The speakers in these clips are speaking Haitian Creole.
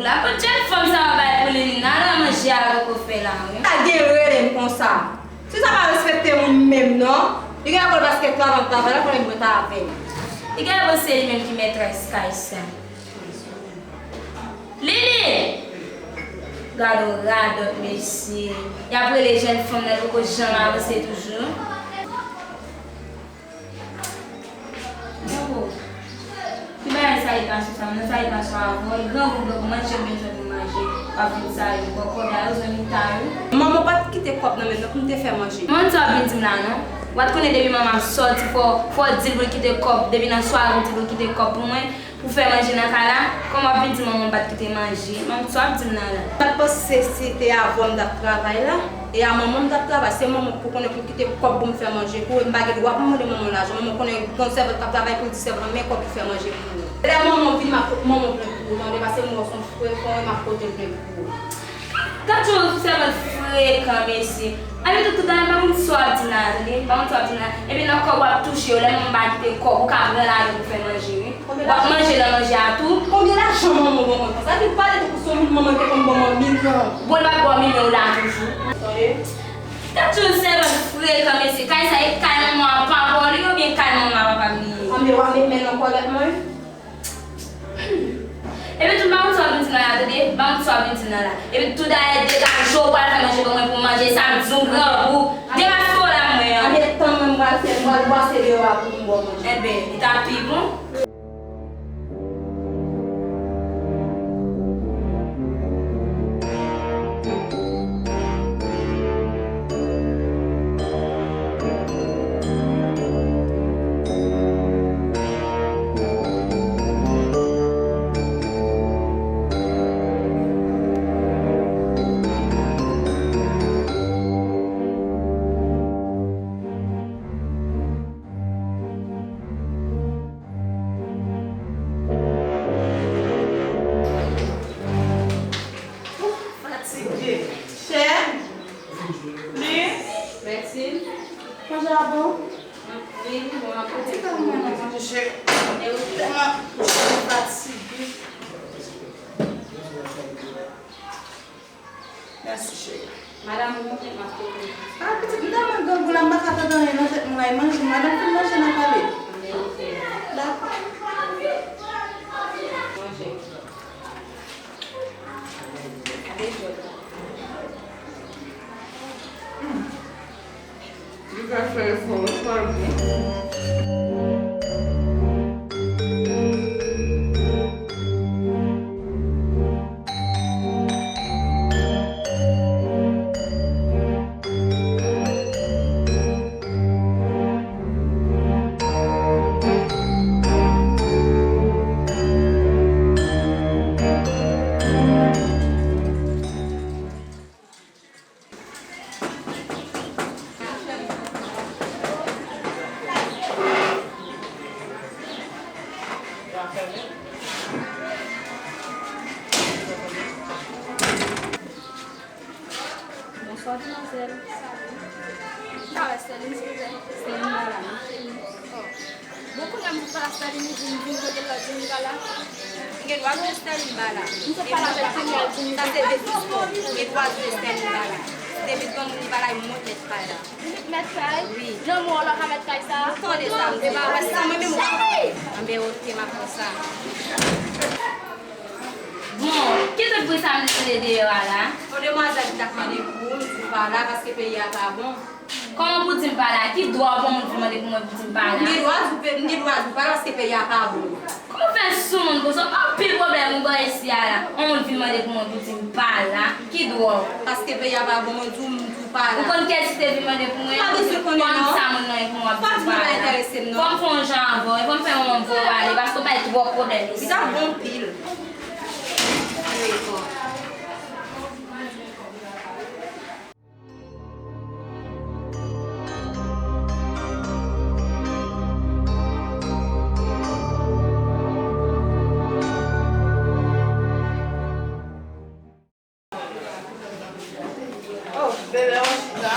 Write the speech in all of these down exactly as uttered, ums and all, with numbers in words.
Lapote jèn fanm sa yo bay pou li, li nan la manje a poko fè la, wi. Sa gen rele m konsa. Si sa pa respekte moun menm non. Li gen apre paske travay, travay la konnen mwen ta avè l. Li gen apre se li menm ki mètrès kay sa. Lili! Gade yon radòt, mesye. Y ap rele jèn fanm nan, poko janm avanse toujou. Granmoun, ki bagay salitasyon sa? M nan salitasyon avè w, e granmoun, granmoun, manje m bezwen pou manje, w ap vin salye m, bòkò, dayè w zanmi ta yo. Manman pa t kite kòb nan men m non pou m te fè manje. Manman, sa w ap vin di m la non? W a t konnen depi manman ap sòti, fò, fò w di l pou l kite kòb, depi nan sware w di l pou l kite kòb pou mwen. Pou fè manje nan kay la, kòman w ap vin di manman m pa t kite manje? Manman, sa w ap di m nan la? M pa t panse si te avè w m t ap travay la, e a manman m t ap travay, se manman m pou konnen pou kite kòb pou m fè manje pou ou, e m pa gen dwa pou m mande manman m lajan, manman konnen gen yon sèvant k ap travay pou l di sèvant lan men kòb pou fè manje pou ou. Lè manman m vini, m ap pot manman m plent pou ou, tande, paske m wè w se yon frè pa w, e m ap pote l plent pou ou. Gad jan yon sèvant frekan, mesye. Ann, tout, tout, ann, pa konn sa w ap di nan la, tande. Pa konn sa w ap di nan la. Epi nan kòb w ap touche yo, lè manman m pa kite kòb, ou ka pran lajan pou fè manje, wi. W ap manje nan manje a tou. Konbyen lajan manman w ban mwen konsa? Epi pale tankou se yon moun manman te konn ban mwen milyon. Bon, li pa t ba w milyon, ou la toujou. Tande. Gad jan yon sèvant frekan, mesye. Kay sa, e kay manman an pa pa w li ye oubyen kay manman an pa pa m li ye? Ann, w ap met men nan kòlèt mwen. Epi tou, m pa konn sa w ap vin di m nan la, tande? M pa konn sa w ap vin di m nan la. Epi tou, dayè, degaje w, pral fè manje ban mwen pou m manje, sa m di w grangou. Degaje w la, mwen an. Ann, tann mwen, m pral fè, m pral bwase deyò a pou m ba w manje. Enben, li ta pi bon. Fatige. Chè. Li. Mèsi. Manje a bon? Wi, bon apeti. Ti kal mwen nan manje cheri. E ou tèlman fatige. Mèsi, cheri. Madanm, ou montre m ap kote. Ah, pitit, m tèlman grangou la, m pa ka tande anyen nan tèt mwen la, e manje, madanm fin manje, n a pale. Dakò. Manje. Gade jòl la. Li ka fè efò, wi, pa bon. Bonswa, demwazèl. M pa wè Sterline, silvouplè. Sterline pa la, non. Oh. Bon, kounye a m di pa Sterline, li di m vin kote l la, di m li pa la. M gen dwa di Sterline pa la. M sot pale avè l kounye a, l di m li pa la. Sa se dezespwa. M gen dwa di Sterline pa la. Depi granmoun li pa la, li mèt kay la. Li mèt kay? Wi. Granmoun an la ka mèt kay sa? Ou tande sa m di? E pa wè sa mwen menm ou ka fè. Anben, oke, m ap fè sa. Bon, ki tout bri sa m tande deyò a la? Yon demwazèl ki t ap mande pou ou, m di w pa la paske peyi a pa bon. Kòman pou di m pa la? Ki dwa w pou moun vin mande pou mwen pou di m pa la? M gen dwa di w pe-, m gen dwa di w pa la paske peyi a pa bon. Kòman w fè sou moun konsa? Anpil pwoblèm ou gen isi a la. Yon moun vin mande pou mwen pou di m pa la. Ki dwa w? Paske peyi a pa bon, mwen di w, m di w pa la. Ou konn kiyès ki te vin mande pou mwen? Pa bezwen konnen non. Sa moun nan e pou mwen ap di m pa la. Fò m fè yon jan avè w, e fò m fè yon moun pou w pale, paske w bay twòp pwoblèm isi. Li t ap bon anpil. Oh, bebe, w chita?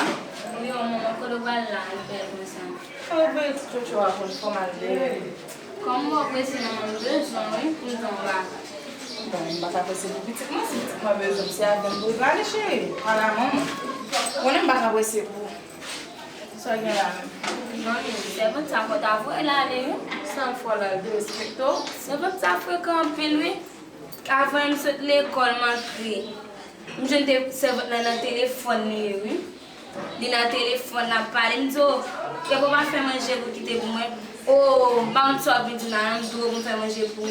Wi, manman, kote w pral la, li bèl konsa? Ou voye ti tchotcho a pou l fò m al dèyè. Kòm m wè w prese, manman, m bezwen w, wi, pou m di w yon bagay. Bon, m pa ka prese pou pitit mwen, si pitit mwen bezwen m, se avè m pou l prale, cheri. Ala manman. Ou konnen m pa ka prese pou ou. Sa w gen la menm? Manmi, sèvant sa fò ta voye l ale, wi. Sa l fè w la, l derespekte w? Sèvant sa frekan anpil, wi. Avan m sot lekòl, m antre. M jwenn te sèvant lan nan telefòn li ye, wi. Li nan telefòn, l ap pale. M di, "O, epi w pa fè manje pou kite pou mwen?" "O, m pa konn sa w ap vin di m la, non, m di w pou m fè manje pou ou."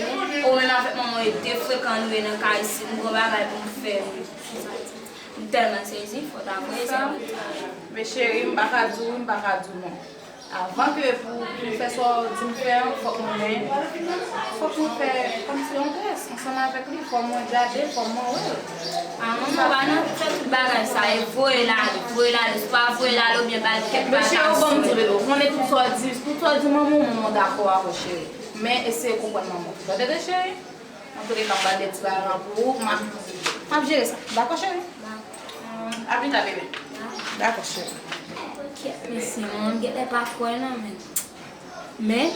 Ou menm avèk manman w e de frekan nou ye nan kay isit, m gon bagay pou m fè, wi. M tèlman sezi, fò ta voye sa. Men cheri, m pa ka di w wi, m pa ka di w non. Avan ke pou, pou fè sa w di m fè an, fòk mwen, fòk mwen fè kòmsi yon tès ansanm avèk li, fò mwen gade, fò mwen wè l. A, manman, w pa nan fè tout bagay sa, e voye l ale, voye l ale, swa voye l ale oubyen ba l kèk patasyon. Men cheri, ou ban m di w, ou konnen tout sa w di, tout sa w di manman w, manman w dakò avè w, cheri. Men eseye konprann manman w. Tande, tande, cheri? Antouleka, m pral de ti bagay la pou ou. M ap, m ap jere sa. Dakò, cheri? Dakò. Apita, bebe. Dakò, cheri. Kèt, mesye, manman m genlè pa kwè non, men. Men,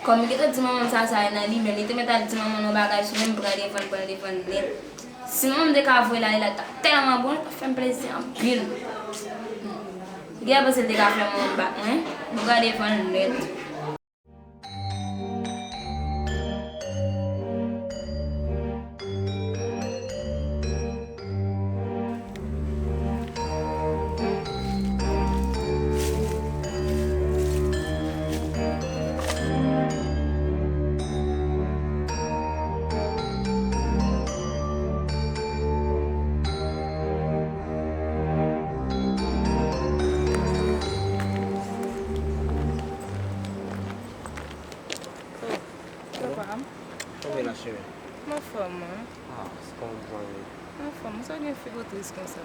kòm m gentan di manman m sa, sa e nan li menm. Li te mèt al di manman m yon bagay sou mwen, m pran devan l, pran devan l nèt. Si manman m te ka voye l ale la, ta tèlman bon, li ta fè m plezi anpil. Li genlè panse l te ka fè manman m bat mwen, m pran devan l nèt. Papa m. Kòman w ye la, cheri? M anfòm, wi. Ah, se kòman w ye? M anfòm, sa w gen figo tris konsa?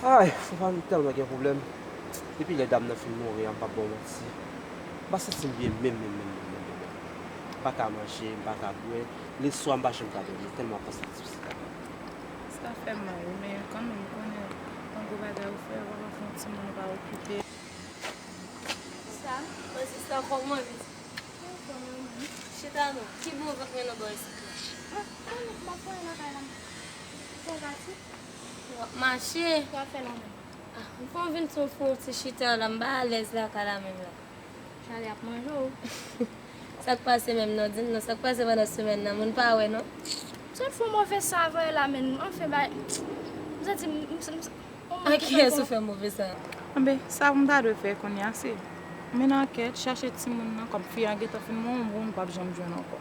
Ay, fò pa m tèlman gen pwoblèm. Depi lè dam nan fin mouri a, m p ap ba w manti. M pa santi m byen menm, menm, menm, menm, menm, menm, menm. M pa ka manje, m pa ka bwè. Leswa, m pa janm ka dòmi, tèlman m ap panse ti pitit la. Sa fè m mal, wi, men kanmenm, m konnen yon gwo bagay ou fè, w ap fè yon timoun ou pa okipe. Sa, mwen sista, kòman w ye? Chita non, ki bon vant mwen nan bò isit la? Ah, konnen m ap voye lakay la. Fè pati. W ap mache? W ap fè la menm. Ah, m fè w vin sou fon ti chita la, m pa alèz lakay la menm la. Chale ap manje w. Sa k pase menm non, di m non, sa k pase pandan semèn nan, moun pa wè non? Se yon fo move sa voye la menm, anfen bay, m santi m, m, m, An kiyès ou fè move sa? Anben, sa m ta dwe fè kounye a se mennen ankèt, chache timoun nan, kòm fi a gentan fin mouri, bon, ou p ap janm jwenn ankò.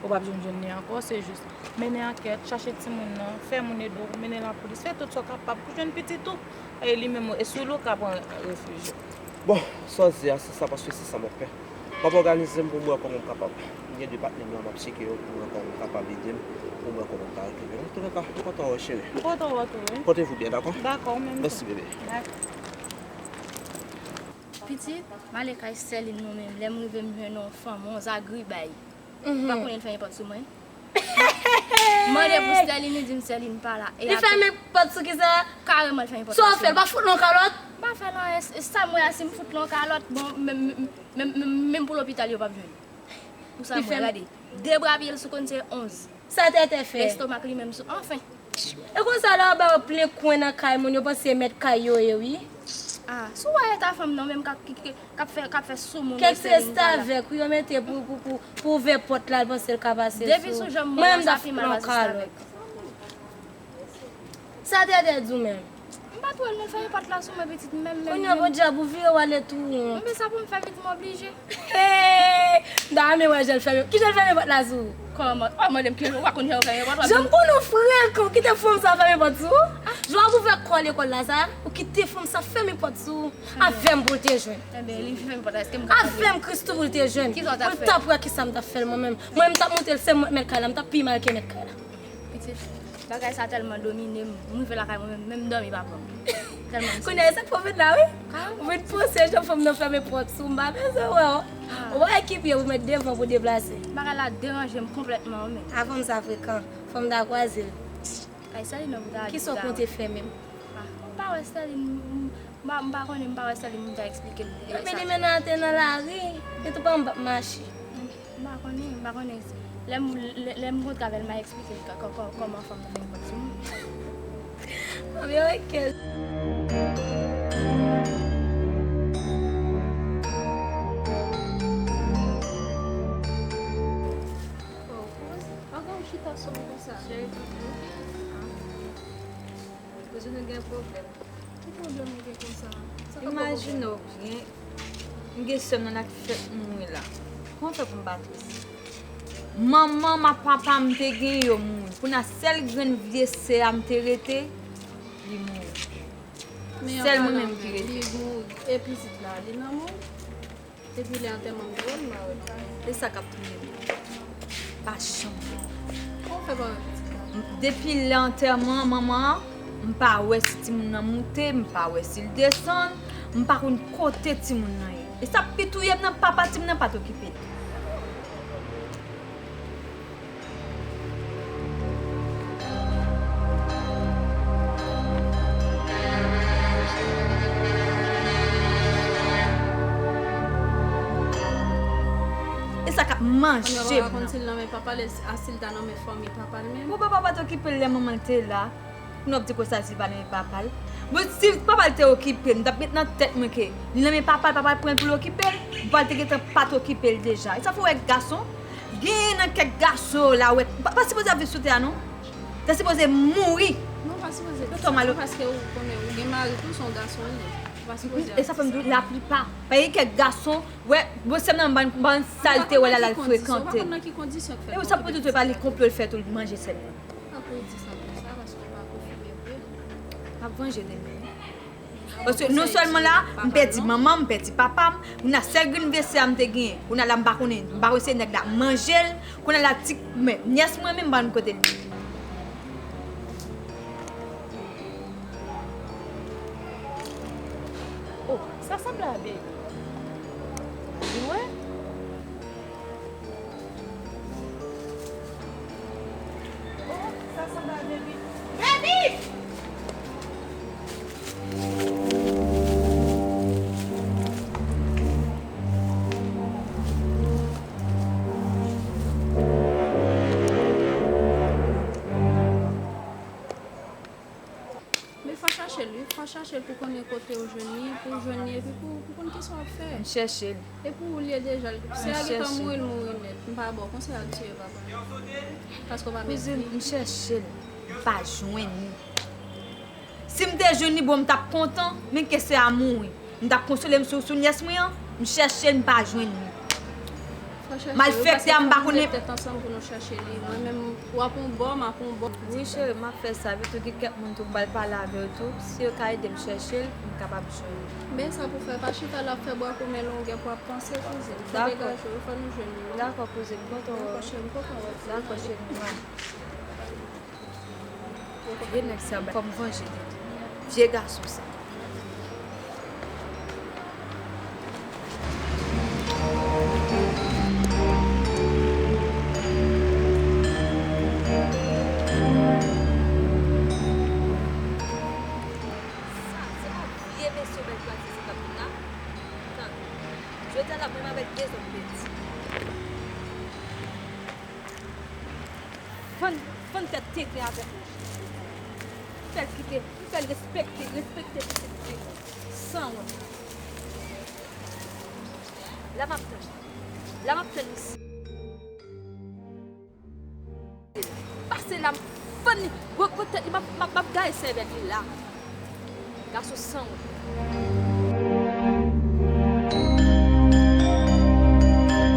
Ou p ap janm jwenn li ankò, se jis mennen ankèt, chache timoun nan, fè moun ede w, mennen lapolis, fè tout sa w kapab pou jwenn pitit ou, e li menm, e sou li w ka pran refij ou. Bon, sa w di a, se sa, paske se sa m ap fè. M ap òganize m pou m wè kòman m kapab. M gen de patnè m la, m ap tcheke yo pou m wè kòman m kapab ede m, pou m wè kòman m ka rekipere. Antouleka, m kontan wè w, cheri. M kontan wè w tou, wi. Portez-vous bien, dakò? Dakò, ou menm tou. Mèsi, bebe. Dakò. Pitit, m ale kay Sterline mwen menm. Lè m rive, m jwenn yon fanm, yon zagribay. M pa konnen l fèmen pòt sou mwen. M mande pou Sterline, li di m Sterline pa la. Li fèmen pòt sou kisa? Kareman, li fèmen pòt la sou mwen. Sa w fè, l pa fout l yon kalòt? M pa fè l anyen, sa m wè a, si m fout l yon kalòt, bon, menm, menm, menm pou lopital, yo p ap jwenn. Pou sa m wè, gade. De bra pye l sou kòn se onz. Sa tètè fè? Lestomak li menm sou, anfen. E konsa lè yo ba yo plen kwen nan kay moun, yo panse se mèt kay yo ye, wi. Ah, si w wè eta fanm nan menm k ap, k, k, k ap fè, k ap fè soumoun. Kèk se restavèk, wi, yo mete pou, pou, pou, pou ouvè pòt la, l panse l ka pase sou. Depi sou janm mwen, sa pi mal pase restavèk. Sa tètè di w menm? M pa t wè l, men l fèmen pòt la sou mwen, pitit, menm, menm. Kounye a, podyab, ou vire w ale tou wont. Men sa pou m fè, pitit, m oblije. Hey! M ta renmen wè jan l fèmen. Kijan l fèmen pòt la sou ou? Kòman? Ou pa mande m kijan, ou pa konn jan yo fèmen pòt la. Jan m konnen w frekan, ou kite fanm sa fèmen pòt sou ou? Jan w ap ouvè kò lekòl la sa, ou kite fanm sa fèmen pòt sou ou. Avè m pou l te jwenn. Enben, li fèmen pòt la, èske m ka antre? Avè m, Christoo, pou l te jwenn. Kisa w t ap fè? Pou l t ap wè kisa m t ap fè l mwen menm. Mwen, m t ap monte l senk mèt kay la, m t ap pi mal ke mèt kay la. Pitit, bagay sa tèlman domine m, m rive lakay mwen menm, menm dòmi pa pran m. Tèlman m sezi. Kounye a, e sa k fè w vin la, wi. Ou vin panse jan fanm nan fèmen pòt sou w, m pa bezwen wè w. Ou pa wè ki pye ou met devan pou deplase. Bagay la deranje m konplètman, wi, men. Avan m sa frekan, fò m ta kwaze l. Kay Sterline nan pou ta di. Kisa w konte fè menm? Ah, m pa wè Sterline, m, m, m pa, m pa konnen, m pa wè Sterline, m ta eksplike l. Epi li mennen atè nan lari, li tou pa m p ap mache. M pa konnen, m pa konnen. Lè m, lè, lè m kontre avè l, m a eksplike l kò-, kò-, kò-, kòman fanm nan te konn sou mwen. Anben, ok. Oh, kòman sa? Pa gen w chita sou mwen konsa. Cheri, poze nou gen pwoblèm. Ki pwoblèm ou gen konsa? Sa ka ba w pwoblèm? Imajine w byen, m gen sè m nan la ki fèk mouri la. Kòman fè pou m pa tris? Manman m ak papa m te gen yo mouri. Kounye a sèl grenn vye sè a m te rete, li mouri. Sèl mwen menm ki rete. Li mouri. E pitit la, li nan mòn? Depi lè antèman m te wè l, m pa wè l. E sa k ap touye m? Pa janm wè. Kòman w fè pa wè pitit la? M- Depi lè antèman manman an, m pa wè si timoun nan moute, m pa wè si l desann, m pa konn kote timoun nan ye. E sa k pi touye m nan, papa timoun nan pa t okipe l. E sa k ap manje m nan. Kounye a w pa ka konn si l nan men papa l, a si l ta nan men fanmi papa l menm. Bon, papa pa t okipe l lè manman l te la. Kounye a w ap di konsa si l pa nan men papa l. Bon, si papa l te okipe l, m t ap met nan tèt mwen ke li nan men papa l, papa l pran l pou l okipe l. Papa l te gentan pa t okipe l deja. E sa fè w wè gason, gen nan kèk gason yo la, w wè, pa, pa sipoze ap viv sou tè a, non. Sa sipoze mouri. Non, pa sipoze di sa, non, paske ou konnen, ou gen mari tou, se yon gason li ye. Ou pa sipoze ap di sa. E sa fè m di w, laplipa. Pa gen kèk gason, wè, bon, sè m nan, ban, ban sa l te wè la, l al frekante. Ou pa konn nan ki kondisyon, ou pa konn nan ki kondisyon k fè l pa okipe pitit la. E ou sa pou di w, pa li konplo l fè tou, l manje sè m nan. Ou pa pou di sa konsa, paske ou pa konfime vre. M ap vanje demen. Paske non sèlman la, m pèdi manman m, m pèdi papa m, kounye a sèl grenn vye sè a m te genyen. Kounye a la, m pa konnen, m pa konnen se nèg la manje l, kounye a la, ti, men, nyès mwen menm, m pa konn kote l ye. Oh, sa sanble a baby. Wi. Oh, sa sanble a baby. Baby! Men fò chache l, wi. Fò chache l pou konnen kote w jwenn li, pou w jwenn li, epi pou, pou konn kisa w ap fè. M chèche l. E pou ou l ye deja. Sè a gentan mouri, l mouri nèt. M pa ba w konsèy a tiye papa. Paske w pa mèt viv. Kouzin, m chèche l. M pa jwenn li. Si m te jwenn li, bon, m t ap kontan, men ke sè a mouri. M t ap konsole m sou, sou nyès mwen an, m chèche l, m pa jwenn li. Malfektè a, m pa konnen. Tèt ansanm pou nou chèche li. Mwen menm, w ap yon bò, m ap yon bò. Wi, cheri, m ap fè sa. Epi tou, gen kèk moun tou, m pral pale avè yo tou. Si yo ka ede m chèche l, m kapab jwenn li. Men sa pou fè, pa chita la ap fè bwa kòm yon longè pou ap panse, kouzin. Fò degaje w, fò nou jwenn li. Dakò, kouzin, m kontan wè w. Dakò, cheri, m kontan wè w. Dakò, cheri, m pral. Vye nèg sa, fò m vanje li. Vye gason sa. Sa, se pa vye mesye bèl pratise k ap vin la? Tande. Jodi a la, mwen avèk dezòd pèdi. Fann, fann tèt tenten avèk li. Fè l kite, fè l respekte, respekte pitit li. Sanwont. La m ap tann. La m ap tann isi. Pase la m fann li. Gwo, gwo tèt li, m ap, m ap, m ap gaye sèvèl li la. Gason sanwont.